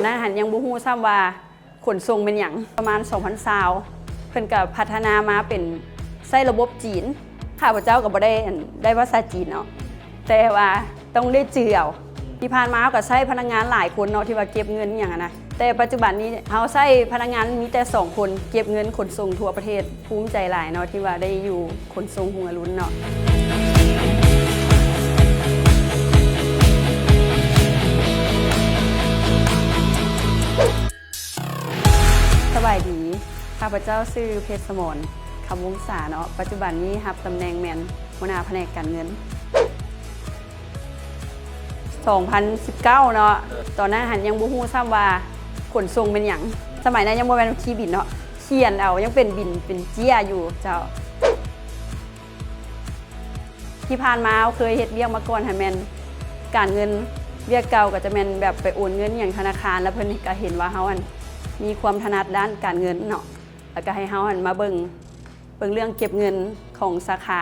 ນັ້ນຫັ້ນຍັງບໍ່ຮູ້ຊ້ຳວ່າຂົນສົ່ງແມ່ນຫຍັງ. ປະມານສອງພັນຊາວ ເພິ່ນກໍພັດທະນາມາເປັນໃຊ້ລະບົບຈີນ. ຂ້າພະເຈົ້າກໍບໍ່ໄດ້ ອັນ ໄດ້ພາສາຈີນເນາະ ແຕ່ວ່າຕ້ອງໄດ້ຈື່ເອົາ. ທີ່ຜ່ານມາເຮົາກໍໃຊ້ພະນັກງານຫຼາຍຄົນເນາະ ທີ່ວ່າເກັບເງິນຫຍັງຫັ້ນນະ ແຕ່ປັດຈຸບັນນີ້ເຮົາໃຊ້ພະນັກງານມີແຕ່ສອງຄົນ ເກັບເງິນຂົນສົ່ງທົ່ວປະເທດ. ພູມໃຈຫຼາຍເນາະ ທີ່ວ່າໄດ້ຢູ່ຂົນສົ່ງຮຸ່ງອະລຸນເນາະ. ສະບາຍດີ ຂ້າພະເຈົ້າຊື່ ເພັດສະໝອນ ຄຳວົງສາເນາະ ປັດຈຸບັນນີ້ຮັບຕຳແໜ່ງແມ່ນຫົວໜ້າພະແນກການເງິນ. ສອງພັນສິບເກົ້າເນາະ ຕອນນັ້ນຫັ້ນຍັງບໍ່ຮູ້ຊ້ຳວ່າຂົນສົ່ງແມ່ນຫຍັງ. ສະໄໝນັ້ນຍັງບໍ່ແມ່ນຂີ່ບິນເນາະ ຂຽນເອົາ ຍັງເປັນບິນເປັນເຈ້ຍຢູ່ເຈົ້າ. ທີ່ຜ່ານມາເຮົາເຄີຍເຮັດວຽກມາກ່ອນຫັ້ນແມ່ນການເງິນ ວຽກເກົ່າກໍຈະແມ່ນແບບໄປໂອນເງິນຫຍັງທະນາຄານ ແລ້ວເພິ່ນກໍເຫັນວ່າເຮົາຫັ້ນມີຄວາມຖະໜັດດ້ານການເງິນເນາະ ແລ້ວກໍໃຫ້ເຮົາຫັ້ນມາເບິ່ງ ເບິ່ງເລື່ອງເກັບເງິນຂອງສາຂາ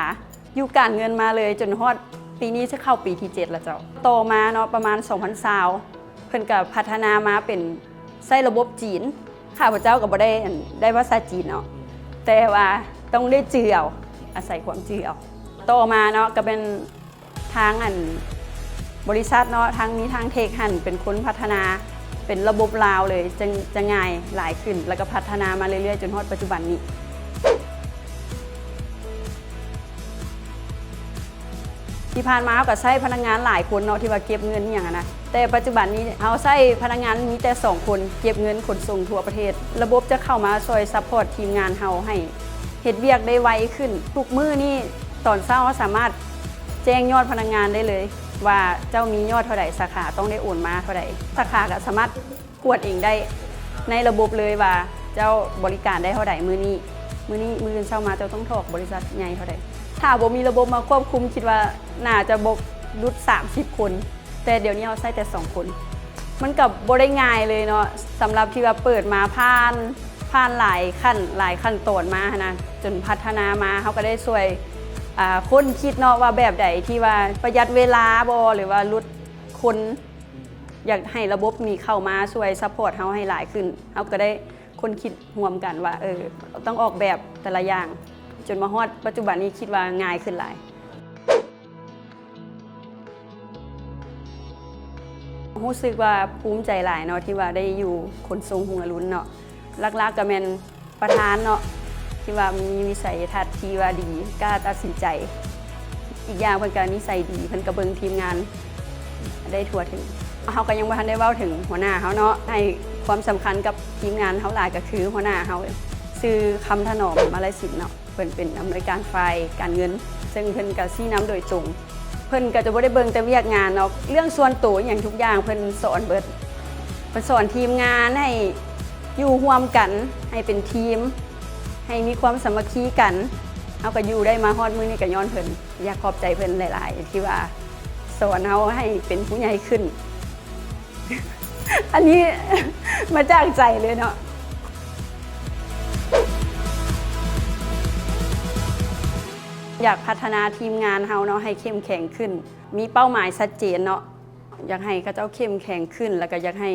ຢູ່ການເງິນມາເລີຍຈົນຮອດປີນີ້ ຊິເຂົ້າປີທີເຈັດແລ້ວເຈົ້າ. ຕໍ່ມາເນາະ ປະມານສອງພັນຊາວ ເພິ່ນກໍພັດທະນາມາເປັນໃຊ້ລະບົບຈີນ. ຂ້າພະເຈົ້າກໍບໍ່ໄດ້ ອັນ ໄດ້ພາສາຈີນເນາະ ແຕ່ວ່າຕ້ອງໄດ້ຈື່ເອົາ ອາໄສຄວາມຈື່ເອົາ. ຕໍ່ມາເນາະ ກໍແມ່ນທາງ ອັນ ບໍລິສັດເນາະ ທາງ ມີທາງເທັກຫັ້ນເປັນຄົນພັດທະນາເປັນລະບົບລາວເລີຍ ຈຶ່ງຈະງ່າຍຫຼາຍຂຶ້ນ ແລ້ວກໍພັດທະນາມາເລື້ອຍໆ ຈົນຮອດປັດຈຸບັນນີ້. ທີ່ຜ່ານມາເຮົາກໍໃຊ້ພະນັກງານຫຼາຍຄົນເນາະ ທີ່ວ່າເກັບເງິນອີ່ຫຍັງຫັ້ນນະ ແຕ່ປັດຈຸບັນນີ້ເຮົາໃຊ້ພະນັກງານມີແຕ່ສອງຄົນ ເກັບເງິນຂົນສົ່ງທົ່ວປະເທດ. ລະບົບຈະເຂົ້າມາຊ່ວຍຊັບພອດທີມງານເຮົາໃຫ້ເຮັດວຽກໄດ້ໄວຂຶ້ນ. ທຸກມື້ນີ້ຕອນເຊົ້າເຮົາສາມາດແຈ້ງຍອດພະນັກງານໄດ້ເລີຍວ່າເຈົ້າມີຍອດເທົ່າໃດ ສາຂາຕ້ອງໄດ້ໂອນມາເທົ່າໃດ ສາຂາກໍສາມາດ ກວດເອງໄດ້ໃນລະບົບເລີຍວ່າເຈົ້າບໍລິການໄດ້ເທົ່າໃດມື້ນີ້ ມື້ນີ້ ມື້ອື່ນເຊົ້າມາເຈົ້າຕ້ອງຖອກບໍລິສັດໃຫຍ່ເທົ່າໃດ. ຖ້າບໍ່ມີລະບົບມາຄວບຄຸມ ຄິດວ່າໜ້າຈະບໍ່ຫຼຸດສາມສິບຄົນ ແຕ່ດຽວນີ້ເຮົາໃຊ້ແຕ່ສອງຄົນ. ມັນກໍບໍ່ໄດ້ງ່າຍເລີຍເນາະ ສຳລັບທີ່ວ່າເປີດມາຜ່ານ ຜ່ານຫຼາຍຂັ້ນ ຫຼາຍຂັ້ນຕອນມາຫັ້ນນະ ຈົນພັດທະນາມາ ເຮົາກໍໄດ້ຊ່ວຍ ອ່າ ຄົ້ນຄິດເນາະ ວ່າແບບໃດທີ່ວ່າປະຢັດເວລາບໍ່ ຫຼືວ່າຫຼຸດຄົນ ຢາກໃຫ້ລະບົບນີ້ເຂົ້າມາຊ່ວຍຊັບພອດເຮົາໃຫ້ຫຼາຍຂຶ້ນ. ເຮົາກໍໄດ້ຄົ້ນຄິດຮ່ວມກັນວ່າ ເອີ ຕ້ອງອອກແບບແຕ່ລະຢ່າງ ຈົນມາຮອດປັດຈຸບັນນີ້ ຄິດວ່າງ່າຍຂຶ້ນຫຼາຍ. ຮູ້ສຶກວ່າພູມໃຈຫຼາຍເນາະ ທີ່ວ່າໄດ້ຢູ່ຂົນສົ່ງຮຸ່ງອະລຸນເນາະ. ຫຼັກໆກໍແມ່ນ ປະທານເນາະ ທີ່ວ່າມີວິໄສທັດທີ່ວ່າດີ ກ້າຕັດສິນໃຈ. ອີກຢ່າງເພິ່ນກໍນິໄສດີ ເພິ່ນກໍເບິ່ງທີມງານໄດ້ທົ່ວເຖິງ. ເຮົາກໍຍັງບໍ່ທັນໄດ້ເວົ້າເຖິງຫົວໜ້າເຮົາເນາະ ໃຫ້ຄວາມສຳຄັນກັບທີມງານເຮົາຫຼາຍ ກໍຄືຫົວໜ້າເຮົາ ຊື່ ຄຳຖະໜອມ ມາລະສິນເນາະ. ເພິ່ນເປັນອຳນວຍການຝ່າຍການເງິນ ເຊິ່ງເພິ່ນກໍຊີ້ນຳໂດຍຕົງ. ເພິ່ນກໍຈະບໍ່ໄດ້ເບິ່ງແຕ່ວຽກງານເນາະ ເລື່ອງສ່ວນໂຕອີ່ຫຍັງທຸກຢ່າງເພິ່ນສອນເບິດ. ເພິ່ນສອນທີມງານໃຫ້ຢູ່ຮ່ວມກັນ ໃຫ້ເປັນທີມ ໃຫ້ມີຄວາມສາມັກຄີກັນ. ເຮົາກໍຢູ່ໄດ້ມາຮອດມື້ນີ້ກໍຍ້ອນເພິ່ນ. ຢາກຂອບໃຈເພິ່ນຫຼາຍໆ ທີ່ວ່າສອນເຮົາໃຫ້ເປັນຜູ້ໃຫຍ່ຂຶ້ນ. ອັນນີ້ ມາຈາກໃຈເລີຍເນາະ. ຢາກພັດທະນາທີມງານເຮົາເນາະ ໃຫ້ເຂັ້ມແຂງຂຶ້ນ ມີເປົ້າໝາຍຊັດເຈນເນາະ. ຢາກໃຫ້ເຂົາເຈົ້າເຂັ້ມແຂງຂຶ້ນ ແລ້ວກໍຢາກໃຫ້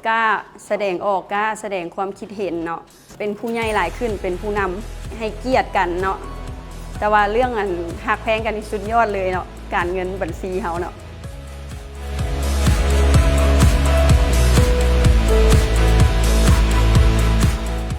ກ້າສະແດງອອກ ກ້າສະແດງຄວາມຄິດເຫັນເນາະ. ເປັນຜູ້ໃຫຍ່ຫຼາຍຂຶ້ນ ເປັນຜູ້ນຳ ໃຫ້ກຽດກັນເນາະ. ແຕ່ວ່າເລື່ອງອັນຮັກແພງກັນນີ້ສຸດຍອດເລີຍເນາະ ການເງິນບັນຊີເຮົາເນາະ.